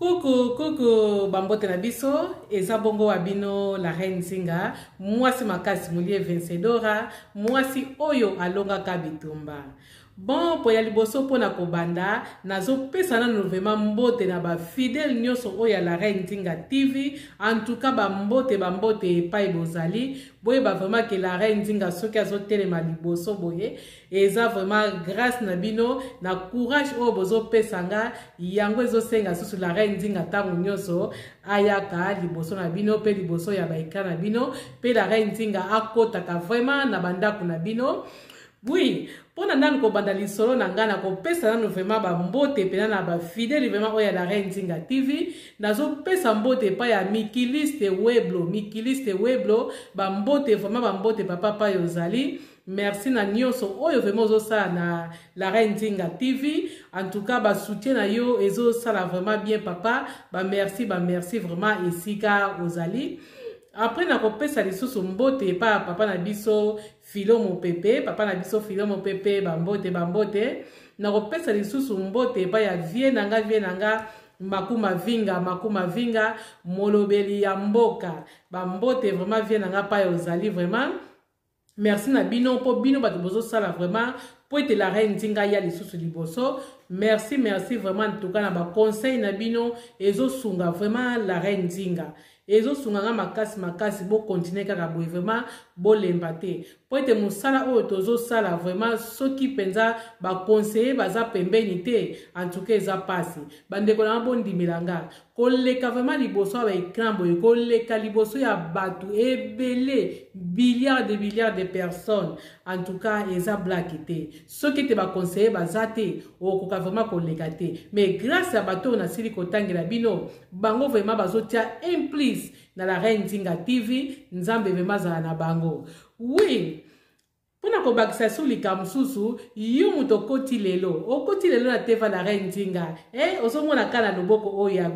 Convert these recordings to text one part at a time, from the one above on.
Kuku kuku, bambote na biso eza bongo wa bino la reine Nzinga, mwasi makasi molie vencedora, mwasi oyo alongaka bitumba. Bon, mpo ya liboso mpo na kobanda, nazopesa nanu vraiment mbote na ba fidèle nyonso oyo ya la reine Nzinga TV. En tout cas bambote bambote epai bozali, boyeba vraiment ke la reine Nzinga soki azotelema liboso boye eza vraiment grâce na bino na courage oyo bozopesa nga, yango ezosenga susu la reine Nzinga ntango nyonso ayaka liboso na bino mpe liboso ya baekran na bino, mpe la reine Nzinga akotaka vraiment na bandako na bino. Oui, mpona nanu kobanda lisolo na ngai, nakopesa nanu vraiment bambote mpena na bafidele vraiment oyo ya la reine Nzinga TV. Nazopesa mbote epai ya Mikiliste Weblo, Mikiliste Weblo, bambote vraiment, bambote papa pai ozali. Merci na nyonso oyo vraiment ozosala na la reine Nzinga TV. En tout cas ba soutien na yo ezosala vraiment bien papa. Ba merci, ba merci vraiment esika ozali. Après nakopesa lisusu mbote epai ya papa na biso Filo Mopepe, papa na biso Filo Mopepe, bambote bambote. Nakopesa lisusu mbote epai ya vie na nga, vie na nga Makuma Vinga, Makuma Vinga, molobeli ya mboka. Bambote vraiment vie na nga pai ozali vraiment. Merci na bino po bino bato bozosala vraiment po ete la reine Nzinga ya lisusu liboso. Merci, merci vraiment en tout cas na ba conseil na bino ezosunga vraiment la reine Nzinga. Ezosunga nga makasi makasi, bo continuer kaka boye vraiment, bolemba te. Po ete mosala oyo tozosala vraiment soki mpenza ba conseiller baza pembeni te, en tout cas eza pasi. Bandeko na nga bondimela nga, koleka vraiment liboso ya ba écran boye, koleka liboso ya bato ebele, billiards de billiards de personnes, en tout cas eza blague te. Soki ete ba conseiller baza te, okoka vraiment koleka te. Mais grâce ya bato oyo nasili kotangela bino, bango vraiment bazotia un plus na la reine Nzinga TV. Nzambe vraiment azala na bango. Oui, mpona kobakisa su likambo mosusu, yo moto okoti lelo, okoti lelo na teva la reine Nzinga, ozomona kaka na loboko oyo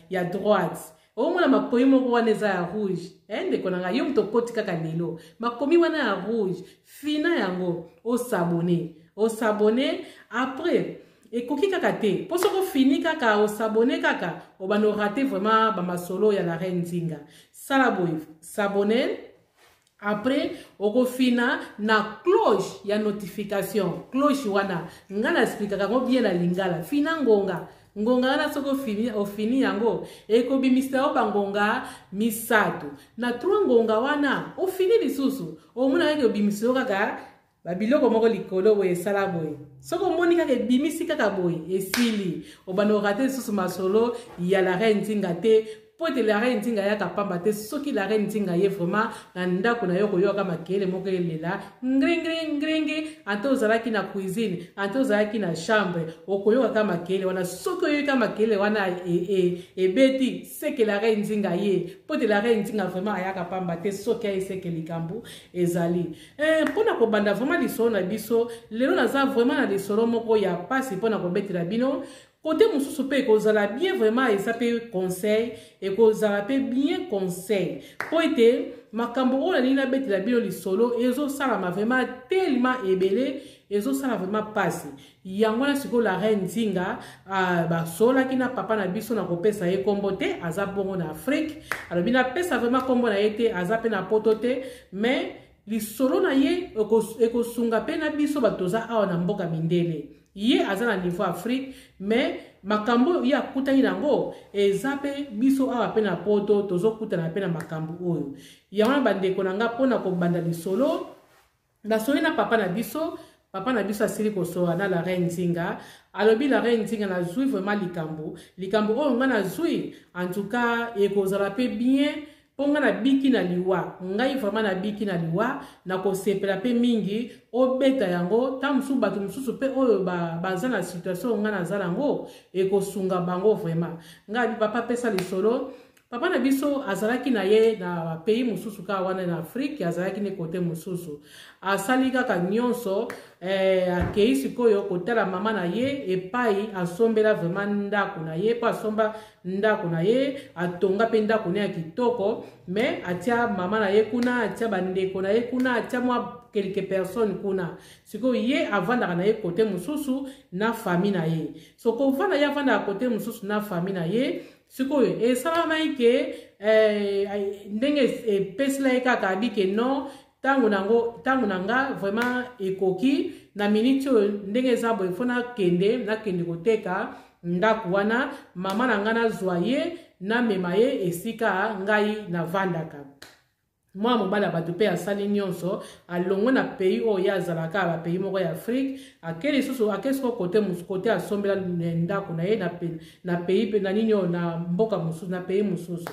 ya droite, omona makomi moko wana eza ya rouge. Ndeko na ngai, yo moto okoti kaka lelo, makomi wana ya rouge, fina yango, osabone, osabone. Après ekoki kaka te, mpo soki ofini kaka osabone kaka, obanda orate vraiment bamasolo ya la reine Nzinga. Sala boye, sabone, après okofina na cloche ya notification. Cloche wana nga na explikaka yango bien na lingala. Fina ngonga, ngonga wana soki ofini yango ekobimisa yo bangonga misato na 3 ngonga wana ofini lisusu, omona kaka ebimisa yo kaka babiloko moko likolo boye. Esala boye, soki omoni kaka ebimisi kaka boye, esili, obanda orate lisusu masolo ya la reine Nzinga te. Po ete la reine Nzinga ayaka pamba te. Soki la reine Nzinga ye vraiment na ndako na yo, koyoka makele moko elela ngringri ngringi, ante ozalaki na cuisine, ante ozalaki na chambre, okoyoka kaka makele wana. Soki oyoki kaka makele wana ebeti, seke la reine Nzinga ye. Po ete la reine Nzinga vraiment ayaka pamba te. Soki aye, seke likambo ezali. Mpona kobanda vraiment lisolo na biso lelo, naza vraiment na lisolo moko ya pasi mpona kobetela bino. Kote mosusu mpe ekozala bien vraiment, eza mpe conseil, ekozala mpe bien conseil, mpo ete makambo oyo nalingi nabetela bino lisolo ezosalama vraiment tellement ebele, ezosala vraiment pasi. Yango wana sikoyo la reine Nzinga basololaki na papa na biso, na kopesa ye nkombo te, aza bongo na Afrique. Alobi napesa vraiment nkombo na ye te, aza mpe na poto te, mais lisolo na ye ekosunga mpe na biso bato toza awa na mboka mindele. Ye aza na niveau Afrique, mais makambo oyo ye akutani nango eza mpe biso awa mpe na poto tozokutana mpe na makambo oyo. Yango wana bandeko na nga, mpona kobanda lisolo, nasoli na papa na biso. Papa na biso asili kosola na la reine Nzinga. Alobi: "La reine Nzinga, nazwi vraiment likambo oyo nga nazwi, en tout cas ekozala mpe bien mpo nga nabiki na liwa. Ngai vraiment nabiki na liwa. Nakosepela mpe mingi obeta yango. Ntango mosusu bato mosusu mpe oyo baza na situation oyo nga naza nango, ekosunga bango vraiment." Ngai abi: "Papa, pesa lisolo." Papa na biso azalaki na ye na pays mosusu kaka wana na Afrique, azalaki ne kote mosusu, asali kaka nyonso, akei sikoyo kotala mama na ye epai asombela vraiment ndako na ye, mpo asomba ndako na ye, atonga mpe ndako ne ya kitoko, mais atia mama na ye kuna, atia bandeko na ye kuna, atia mwa quelques personnes kuna. Sikoyo ye avandaka na ye kote mosusu na famille na ye. So kovanda ye avandaka kote mosusu na famille na ye. Sikoyo esalamaki ke eh, ndenge epesila ye kaka abi ke non, ntango nango ntango na nga vraiment ekoki na miniti oyo, ndenge eza boye, fo nakende koteka ndako wana. Mama na nga nazwa ye, namema ye esika ngai navandaka. Mwana mobali ya bato mpe asali nyonso, alongwe na pays oyo ye azalaka, bapays moko ya Afrique, ake lisusu, ake siko kote kote asombela ndako na ye na pays mpe na nini oyo, na mboka mosusu, na pays mosusu.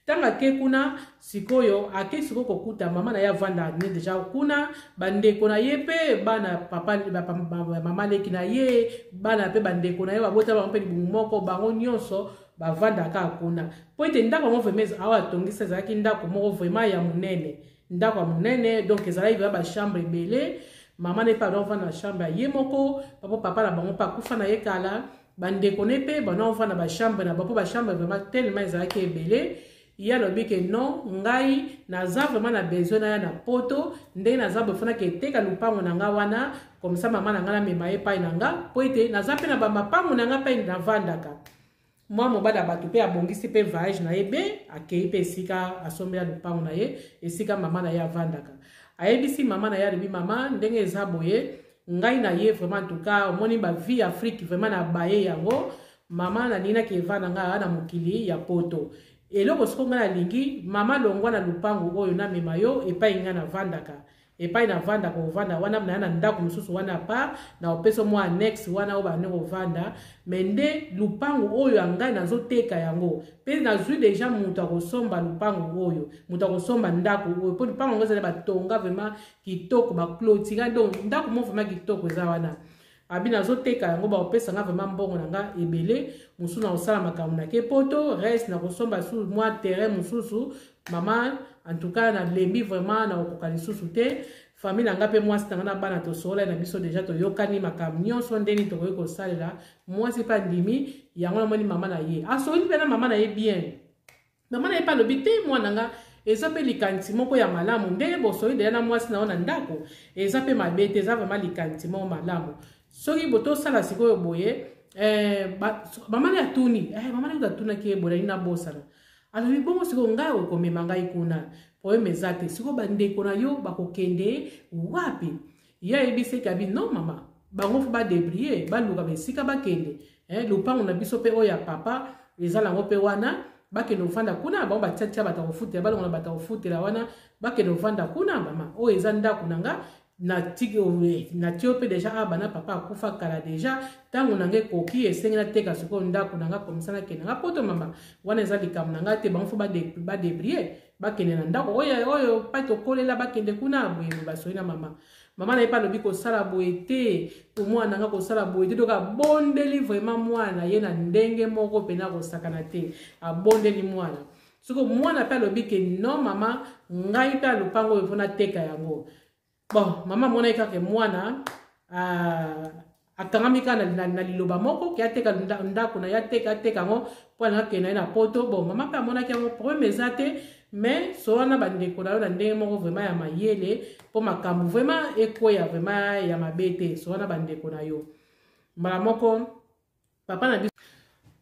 Ntango ake kuna sikoyo, ake sikoyo kokuta mama na ye avanda ne deja kuna, bandeko na ye mpe bana papa, mama leki na ye, bana mpe bandeko na ye babota bango mpe libumu moko, bango nyonso bavandaka kuna, mpo ete ndako yango vraiment awa atongisa ezalaki ndako moko vraiment ya monene, ndako ya monene. Donc ezalaki vraiment bachambre ebele. Mama na ye mpe azovanda na chambre ya ye moko, papa na bango mpe akufa na ye kala. Bandeko ne mpe banavanda bachambre na bango, mpo bachambre vraiment tellement ezalaki ebele. Ye alobi ke non, ngai naza vraiment na besoin naya na Poto. Ndenge naza boye, fonaki eteka lupango na nga wana, comme ça mama na ngai namema ye epai na nga, mpo ete naza mpe na bamapango na nga mpe navandaka. Mwa mobali ya bato mpe abongisi mpe voyage na ye be, akei mpe esika asombela lupango na ye, esika mama na ye avandaka. Ayebisi mama na ye, alobi: "Mama, ndenge eza boye, ngai na ye vraiment, en tout cas omoni bavie Afrique, vraiment na baye yango. Mama, nalingi naki evanda ngai na mokili ya Poto. Eloko soko ngai nalingi, mama, longwa na lupango oyo, namema yo epai ngai navandaka, epai navandaka. Ovanda wana naya na ndako mosusu wana pa na opesa mwa annexe wana oyo bande kovanda. Me nde lupango oyo ya ngai, nazoteka yango mpe nazwi deja moto akosomba lupango oyo, moto akosomba ndako oyo, mpo lupango yango ezali batonga vraiment kitoko, baclôturer, donc ndako moko vraiment kitoko eza wana." Abi: "Nazoteka yango, bakopesa nga vraiment mbongo na nga ebele mosusu, na kosala makambo na ke Poto, reste na kosomba su mwa terrain mosusu. Mama, en tout cas nalembi vraiment, na kokoka lisusu te. Famille na nga mpe mwasi na nga na bana, tosolola na biso deja, toyokani makambo nyonso ndeni tokoki kosalela." Mwasi mpe andimi yango. Namoni mama na ye asoli mpe na mama na ye bien. Mama na ye mpe alobi te: "Mwana nga, eza mpe likanisi moko ya malamu ndenge bosoli deja na mwasi na yo na ndako. Eza mpe mabe te, eza vraiment likanisi moko malamu. Soki botosala sikoyo boye." Mama na atuni, mama na ye atunaki ye boye, nani nabosana. Alobi: "Bongo sikoyo ngai okomema ngai kuna, problème eza te. Sikoyo bandeko na yo bakokende wapi?" Ye ayebisi eke abi: "Non mama, bango fo badébrouiller, baluka baesika bakende. Lopango na biso mpe oyo ya papa eza nango mpe wana, bakende kofanda kuna. Bango batiatia bato kofutela, balongola bato kofutela wana, bakende kofanda kuna. Mama, oyo eza ndako na nga, natie yo mpe deja awa bana papa akufa kala deja. Ntango na nga ekoki, esengi nateka sikoyo ndako na nga, komisa nakende nga Poto. Mama, wana eza likambo na nga te. Bango fo badébrouiller, bakende na ndako oyo pai tokolela, bakende kuna." Boye basoli na mama. Mama na ye mpe alobi: "Kosala boye te, mwana nga, kosala boye te." Donc abondeli vraiment mwana ye na ndenge moko mpena kosakana te. Abondeli mwana. Siko mwana mpe alobi ke non mama, ngai mpe alopango oyo mpo nateka yango. Bon, mama amonaki kaka mwana akangami kaka na liloba moko ke ateka ndako na ye, ateka yango mpo alinga akende na ye na Poto. Bon, mama mpe amonaki yango problème eza te, mais so wana bandeko na yo na ndenge moko vraiment ya mayele, mpo makambo vraiment ekweya vraiment ya mabe te. So wana bandeko na yo mbala moko. Papa na biso,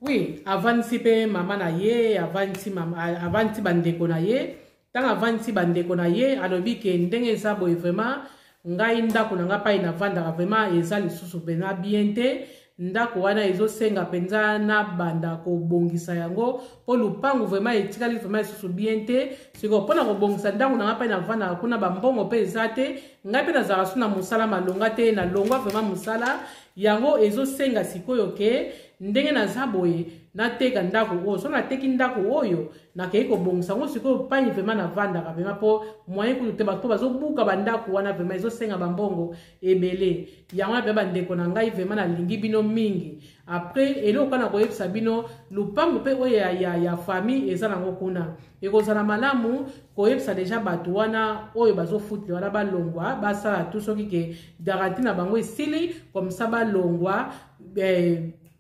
oui, avandisi mpe mama na ye, avandisi bandeko na ye. Ntango avandisi bandeko na ye, alobi ke ndenge eza boye, vraiment ngai ndako na ngai pai navandaka vraiment eza lisusu mpenza bien te. Ndako wana ezosenga mpenza nabanda kobongisa yango, mpo lupangu vraiment etikali vraiment lisusu bien te. Sikoyo mpona kobongisa ndako na ngai mpe navandaka kuna, bambongo mpe eza te. Ngai mpe nazalaka so na mosala malonga te, nalongwa vraiment mosala yango. Ezosenga sikoyo ke ndenge naza boye, nateka ndako oyo. So nateki ndako oyo, nakei kobongisa yango sikoyo pai vraiment navandaka, vraiment mpo moyen kutu te, mpo bazobuka bandako wana, vraiment ezosenga bambongo ebele. Yango wana mpe bandeko na ngai, vraiment nalingi bino mingi. Après, eloko kaka na koyebisa bino, lupango mpe oyo ya famille eza nango kuna, ekozala malamu koyebisa deja bato wana oyo bazofutela wana, balongwa, basala tu soki ke garantie na bango esili, comme ça balongwa,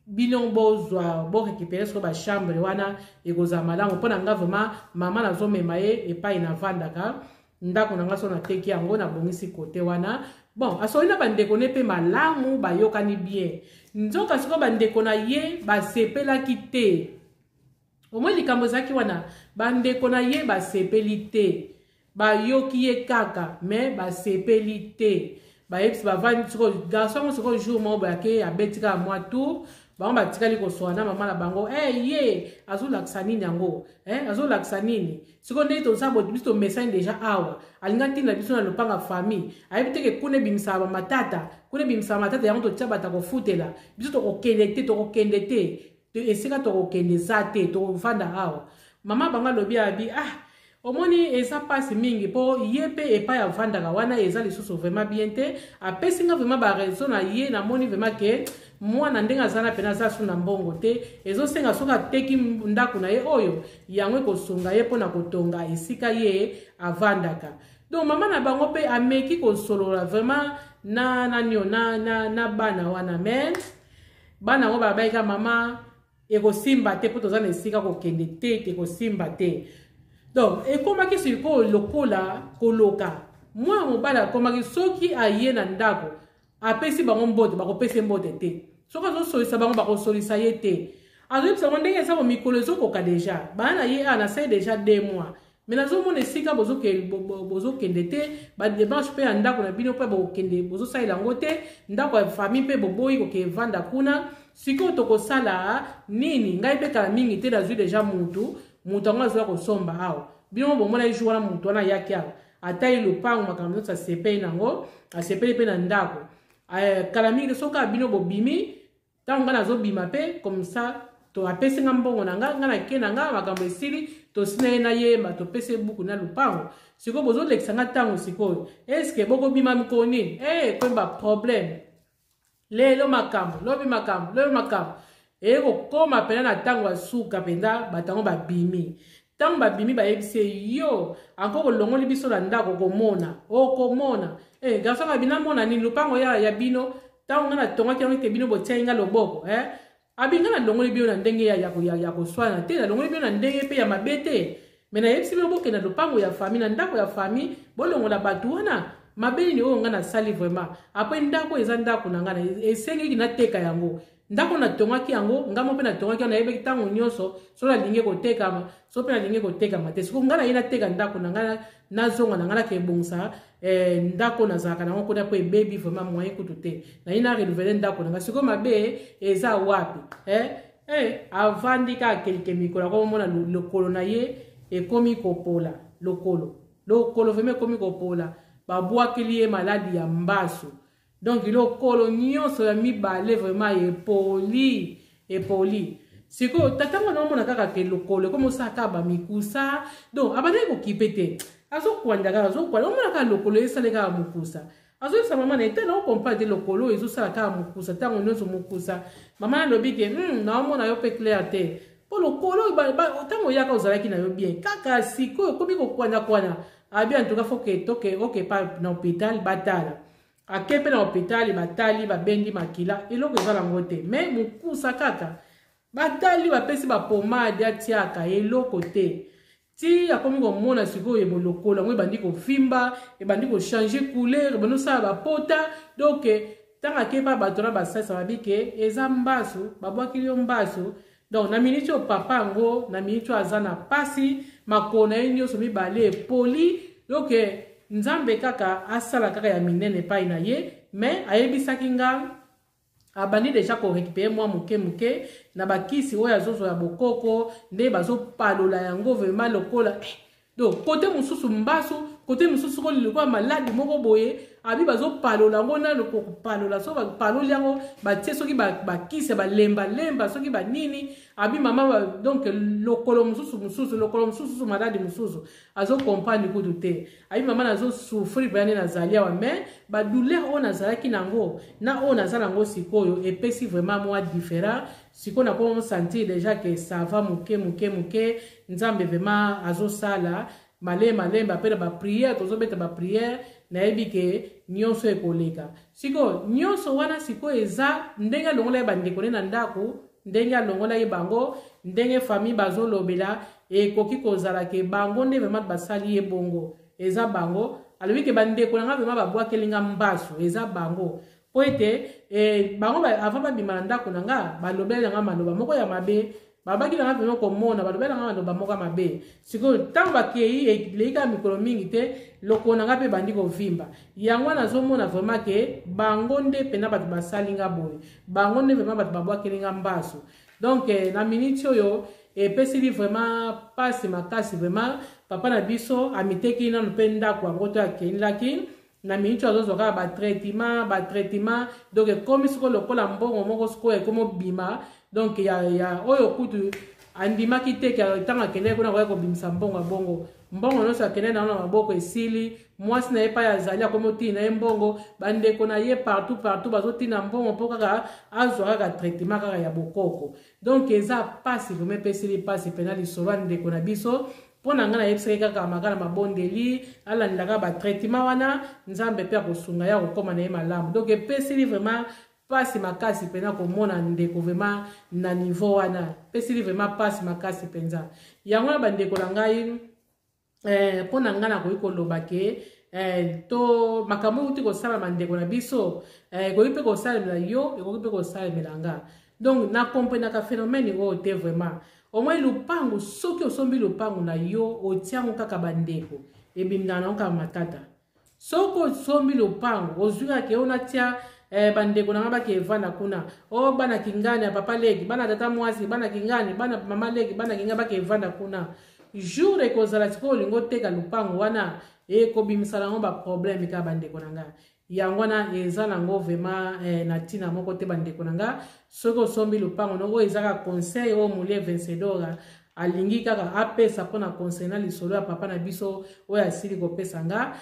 bino bozwa, borécupérer soko bachambre wana. Ekozala malamu mpo na nga vraiment. Mama, nazomema ye epai navandaka." Ndako na nga so nateki yango, nabongisi kote wana. Bon, asoli na bandeko ne mpe malamu, bayokani bien. Nzoka sikoyo bandeko na ye basepelaki te. Omoi likambo ezalaki wana, bandeko na ye basepeli te, bayoki ye kaka me basepeli te. Bayebisi, bavandi sikoyo, garçon yango sikoyo jour moko boye ake abeti kaka mwa tour, bango batikali koswana na mama na bango. Hey, ye azolakisa nini yango? Hey, azolakisa nini sikoyo? Ndenge toza boye, biso tomesani deja awa, alingi atinda biso na lopanga famille, ayebi te ke kuna ebimisaka bamatata, kuna ebimisaka matata. Yango totia bato akofutela biso, tokokende te, tokokende te, esika tokokende eza te, tokovanda awa. Mama bango alobi, abi: "Ah, omoni, eza mpasi mingi mpo ye mpe epai avandaka wana eza lisusu vraiment bien te." Apesi nga vraiment baraison na ye. Namoni vraiment ke mwana ndenge aza na pena, aza su na mbongo te. Ezosenga soki ateki ndako na ye oyo, yango ekosunga ye mpona kotonga esika ye avandaka. Donc mama na bango mpe ameki kosolola vraiment na nanio na bana wana, mais bana yango babayika: "Mama, ekosimba te mpo toza na esika kokende te, ekosimba te." Donc ekomaki sikoyo lokola koloka. Mwana mobali akomaki, soki aye na ndako, apesi bango mbote, bakopesa mbote te. Soki azosolisa bango, bakosolisa ye te. Azoyebisa bango ndenge eza bo, mikolo ezokoka deja bana na ye a nasali deja 2 mois, me nazomona esika bozokende te. Badémarche mpe ya ndako na bino mpe bokokende, bozosalela yango te. Ndako ya famille mpe boboyi kokevanda kuna. Sikoyo tokosala nini? Ngai mpe kala mingi te nazwi deja mutu, mutu yango azoya kosomba awa. Bino bomona jour wana mutu wana ayaki awa, atali lopango, makambo nyonso, asepeli nango, asepeli mpe na ndako. Kala mingi te, soki bino bobimi, ntango ngai nazobima mpe comme ça, to apesi nga mbongo na nga, nga nake na nga, makambo esili, tosina ye na yemba, topesi ye buku na lupango. Sikoyo bozolekisa nga ntango. Sikoyo eske bokobima mikolo nini? E koyeba problème, lelo makambo, lobi makambo, lobi makambo. Eye kokóma mpenza na ntango ya suka mpenza, bato yango babimi. Ntango babimi, bayebisi ye: "Yo anko kolongoli biso na ndako, okomona, okomona." E garçon abi: "Namona nini? Lupango ya bino, ntango ngai natongaki yango ete bino botiai nga loboko, eh? Abi ngai nalongoli bino na ndenge ya koswana te, nalongoli bino na ndenge mpe ya mabe te, me nayebisi bino bokende na lopango ya famille, na ndako ya famille, bolongola bato wana. Mabe nini oyo ngai nasali vraiment? Après, ndako eza ndako na ngai, esengeki nateka yango. Ndako natongaki yango, ngai mo mpe natongaki yango, nayebaki ntango nyonso so nalingi kotekama, so mpe nalingi kotekama te. Siko ngai naye nateka ndako na ngai, nazonga na ngai, nakebongisa ndako nazalaka nango kuna mpo ebebi vraiment, moyen kutu te. Naye na renouveler ndako na ngai. Sikoyo mabe eza wapi?" Avandi kaka quelques mikolo, akomomona lokolo na ye ekomi kopola. Lokolo vraiment ekomi kopola. Babwakeli ye maladi ya mbasu. Donc lokolo nyonso ya mibale vraiment epoli, epoli. Sikoyo tata mwana omona kaka ke lokolo ekomi osala kaka bamikusa. Donc abandaki kokipe te, azokwanda kaka, azokwanda, omona kaka lokolo esali kaka mokusa. Azoyebisa mama na ye te: "Naocomprendre te, lokolo oyo ezosala kaka mokusa, ntango nyonso mokusa." Mama alobi ke naomona yo mpe clair te, mpo lokolo ntango oyaka ozalaki na yo bien, kaka sikoyo okomi kokwanakwana." Abi: "En tout cas, faut que toke okepa na hôpital, batala." Ake mpe na hôpital, batali, babendi makila, eloko eza nango te, me mokusa kaka. Batali, bapesi bapomade atiaka, eloko te. Ti akomi komona sikoyo lokolo yango ebandi kovimba, ebandi kochanger couleur, ebandi kosala bapota. Donc ntango akepa bato na basalisa, babi ke eza mbasu, babwakili yo mbasu. Donc na miniti oyo, papa yango na miniti oyo aza na pasi, makolo na ye nyonso mibale epoli. Donc Nzambe kaka asala kaka ya minene epai na ye. Mais ayebisaki nga abandi deja korécupérer mwa moke moke na bakisi oyo azozwa ya bokoko, nde bazopalola yango vraiment lokola donc kote mosusu mbasu, kote mosusu ko lokola maladi moko boye. Abi bazopalola yango nano, kopalola, so bapaloli yango, batie soki bakisi ya balembalemba, soki banini. Abi mama, donc lokolo mosusu, mosusu lokolo mosusu, maladi mosusu, azocomprendre kutu te. Abi: "Mama, nazosouffrir mpenza nde nazali awa, mais badouleur oyo nazalaki nango na oyo naza nango sikoyo epesi vraiment mwa différent. Sikoyo nakoma sentir déjà que ça va moke moke moke. Nzambe vraiment azosala malembe malembe, ape na baprière, tozobeta baprière, nayebi ke nyonso ekoleka." Sikoyo nyonso wana sikoyo eza ndenge alongola ye bandeko ne na ndako, ndenge alongola ye bango, ndenge famille bazolobela, ekoki kozala ke bango nde vraiment basali ye bongo. Eza bango. Alobi ke bandeko na nga vraiment babwakeli nga mbasu, eza bango. Po ete bango avant babima na ndako na nga, balobeli na nga maloba moko ya mabe, babaki na nga vraiment komona, balobeli na nga maloba moko ya mabe. Sikoyo ntango bakei, eleki kaka mikolo mingi te, lokolo na nga mpe ebandi kovimba. Yango wana nazomona vraiment ke bango nde mpena bato basali nga boye, bango nde vraiment bato babwakeli nga mbasu. Donc na minute oyo epesili vraiment pasi makasi. Vraiment papa na biso amiteki nanu mpe ndako yango to akendaki na minute oyo azozwa kaka batraitement, batraitement. Donc ekomi sikoyo lokola mbongo moko sikoyo ekomi obima. Donc ya oyo kutu andimaki te ke ntango akendaki kuna akoki kobimisa mbongo ya bongo. Mbongo nyonso akendaki nango na maboko esili. Mwasi na ye epai azali akomi otina ye mbongo, bandeko na ye partout partout bazotina mbongo mpo kaka azwa kaka traitement kaka ya bokoko. Donc eza pasi vraiment, epesili pasi mpena lisolo ya ndeko na biso. Mpo na ngai nayebisaki kaka maka na mabondeli, alandaka batraitement wana, Nzambe mpe akosunga ye, akokóma na ye malamu. Donc epesili vraiment pasi makasi mpena komona ndeko vraiment na niveau wana, epesili vraiment pasi makasi mpenza. Yango na bandeko na ngai, mpo na ngai nakoki koloba ke to makambo euti kosalama ndeko na biso, ekoki mpe kosalemela yo, ekoki mpe kosalemela nga. Donc nakomprenaka phénomène oyo te vraiment. Au moins lupangu, soki osombi lupangu na yo, otiango kaka bandeko, ebimdaka nango kaka matata. Soki osombi lupangu, ozwi kaka oyo natia bandeko na nga bake evanda kuna, o bana kingani ya papa leki, bana tata mwasi, bana kingani, bana mama leki, bana kingani bake evanda kuna, jour ekozala sikoyo olingi oteka lupangu wana, ekobimisa nango baproblème kaka, bandeko na nga. Yango wana eza nango vraiment na ntina moko te, bandeko na nga. Soki osombi lupango no, oyo eza kaka conseil oyo Molie Vencedora alingi kaka apesa mpona conseil na lisolo ya papa na biso oyo asili kopesa nga.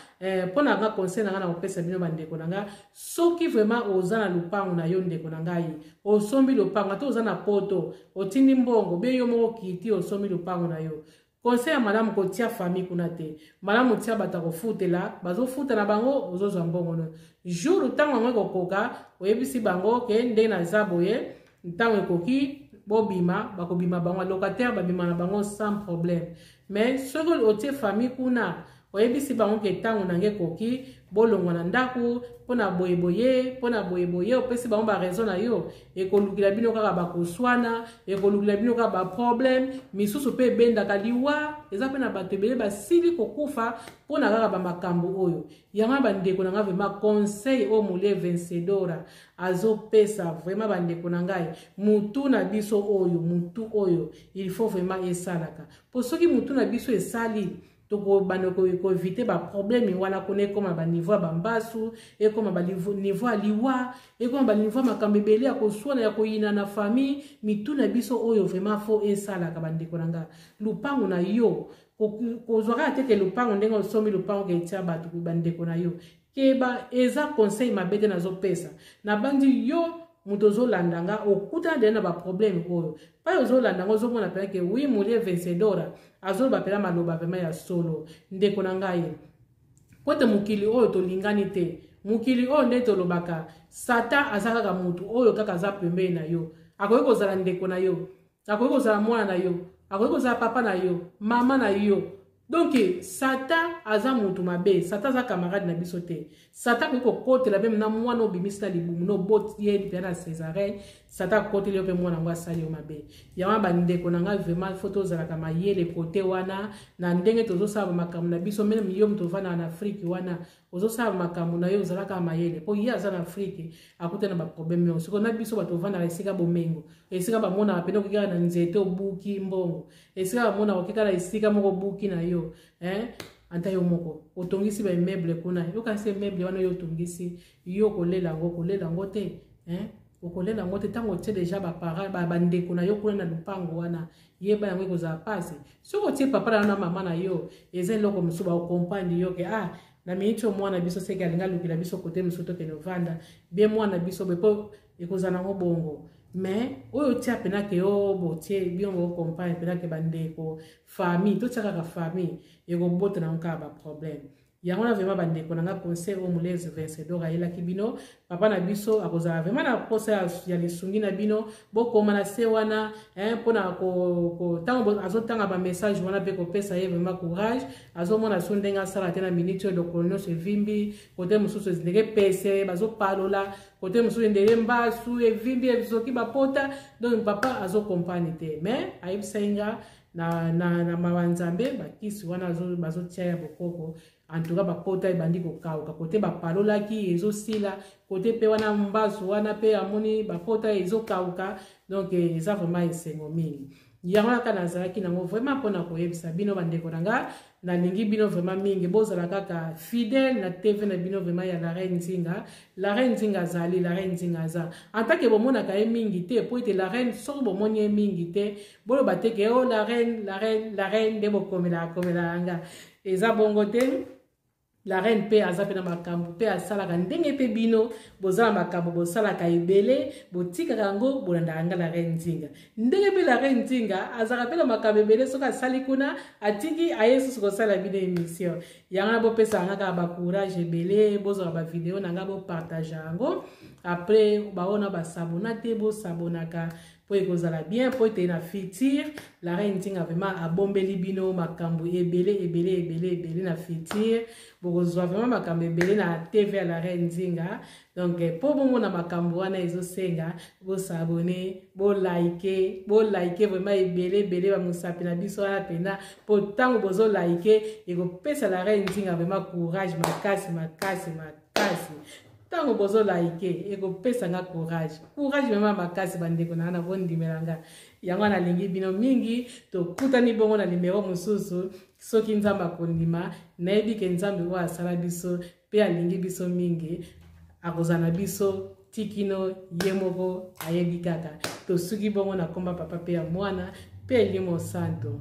Mpo na nga, conseil na nga na kopesa bino, bandeko na nga, soki vraiment oza na lupango na yo, ndeko na ngai, osombi lupango, ata oza na Poto, otindi mbongo be yo moko kiti osombi lupango na yo, conseil ya malamu, kotia famille kuna te. Malamu tia bato ya kofutela, bazofuta na bango, ozozwa mbongo no. Jour ntango yango ekokoka, oyebisi bango ke ndenge naza boye, ntango ekoki, bobima. Bakobima bango, locataire babima na bango sans problème. Mais soki otie famille kuna, oyebisi bango ke ntango na nge ekoki, bolongwa na ndako mpona boyeboye, mpona boyeboye, opesi bango baraison na yo, ekolukila bino kaka bakoswana, ekolukila bino kaka baproblème misusu mpe ebendaka liwa. Eza mpe na bato ebele basili kokufa mpona kaka bamakambo oyo. Yango bandeko na ngai, vraiment conseil oyo Molie Vencedora azopesa, vraiment bandeko na ngai, mutu na biso oyo, mutu oyo il faut vraiment esalaka, mpo soki mutu na biso esali, tokobanda koéviter baproblème wana kuna ekóma baniveau ya bambasu, ekóma baniveau ya liwa, ekóma baniveau ya makambo ebele ya koswana, ya koyina na famille. Mitu na biso oyo vraiment faut esalaka, bandeko na nga. Lupango na yo, kozwa kaka teke lupango ndenge osombi lupango ke etia bato bandeko na yo. Keba, eza conseil mabe te nazopesa. Nabandi yo moto ozolanda nga, okutana deja na baproblème oyo pai ozolanda nga, ozomona mpena ke oui, Molie Vencedora azoloba mpena maloba vraiment ya solo. Ndeko na ngai, po ete mokili oyo tolingani te, mokili oyo nde tolobaka, Satan aza kaka motu oyo kaka aza pembeni na yo. Akoki kozala ndeko na yo, akoki kozala mwana na yo, akoki kozala papa na yo, mama na yo. Donc Satan aza motu mabe, Satan aza camarade na biso te. Satan akoki kokotela même na mwana obimisi na libumu no, oboti ye mpe na césarienne, Satan akoteli yo mpe mwana yango asali yo mabe. Yango bandeko na ngai, vraiment faut tozalaka mayele kote wana na ndenge tozosala bamakambo na biso. Même yo moto ovandaka na Afrike wana, ozosala makambo na yo, ozalaka mayele, mpo ye aza na Afrike akuta na baproblème nyonso. Sikoyo na biso bato ovandaka esika bomengo, esika bamonaka pene okoki kaka na nzete obuki mbongo, esika bamonaka okoki kaka na esika moko obuki na yo, ata yo moko otongisi baimmeuble kuna, yokanisi immeuble wana yo otongisi, yo kolela yango, kolela yango te, okolela yango te. Ntango otie deja baparent, bandeko na yo kuna na lupango wana, yeba yango ekozala mpasi. Soki otie papa na yo na mama na yo, eza eloko mosusu bakokomprendre yo ke ah, na miniti oyo mwana biso seke alingi alukela biso kote mosusu tokende ovanda bien, mwana biso boye, mpo ekozala nango bongo. Mais oyo otia mpena ke o botie bino bokomprendre mpena ke bandeko, famille, totia kaka famille, ekobota nango kaka baproblème. Yango wana vraiment, bandeko na nga, conseil oyo Molezi Vencedor ayelaki bino, papa na biso akozala vraiment na posa ya lisungi na bino. Bokoma na se wana mpona ntango azotanga bamessage wana mpe kopesa ye vraiment courage. Azomona so ndenge asala te na minute oyo, lokolo nyonso evimbi, kote mosusu ndenge pese bazopalola, kote mosusu ndenge mbasu evimbi, ezoki bapota. Donc papa azokomprendre te, mais ayebisai nga na mawa Nzambe, bakisi wana bazotia ya bokoko, en tout cas bapota ebandi kokauka, kote bapalolaki ezosila, kote mpe wana mbasu wana mpe amoni bapota ezokauka. Donc eza vraiment esengo mingi. Yango kaka nazalaki nango vraiment mpona koyebisa bino, bandeko na nga. Nalingi bino vraiment mingi. Bozala kaka fidèle na TV na bino vraiment ya La Reine Nzinga. La Reine Nzinga azali, La Reine Nzinga aza. En tant que bomonaka ye mingi te, po ete La Reine, soki bomoni ye mingi te, boloba te ke o oh, La Reine, La Reine, La Reine nde bokomelaka komelaka nga. Eza bongo te. La Reine mpe aza mpe na makambo mpe asalaka, ndenge mpe bino boza na makambo bosalaka ebele, botikaka yango, bolandaka nga La Reine Nzinga. Ndenge mpe La Reine Nzinga azalaka mpe na makambo ebele, soki asali kuna, atiki, aye susu kosala bino émission. Yango na bopesaka nga kaka bacourage ebele. Bozwaka bavideo na nga, bopartage yango. Après, baona basabona te, bosabonaka mpo ekozala bien, mpo ete na futur La Reine Nzinga vraiment abombeli bino makambo ebele, ebele, ebele, ebele. Na futur bokozwa vraiment makambo ebele na TV ya La Reine Nzinga. Donc mpo bomona makambo wana, ezosenga bosabone, bolike, bolike vraiment ebele ebele, bamosapi na biso wana mpena, mpo ntango bozolike, ekopesa La Reine Nzinga vraiment courage makasi, makasi, makasi. Ntango bozolike, ekopesa nga courage, courage vraiment makasi. Bandeko na nga, na bondimela nga. Yango wana nalingi bino mingi. Tokutani bongo na nimero mosusu, soki Nzambe akondima. Nayebi ke Nzambe oyo asala biso mpe alingi biso mingi akozala na biso tikino ye moko ayebi kaka. Tosuki bongo na komba Papa mpe ya Mwana mpe Elimo Santo.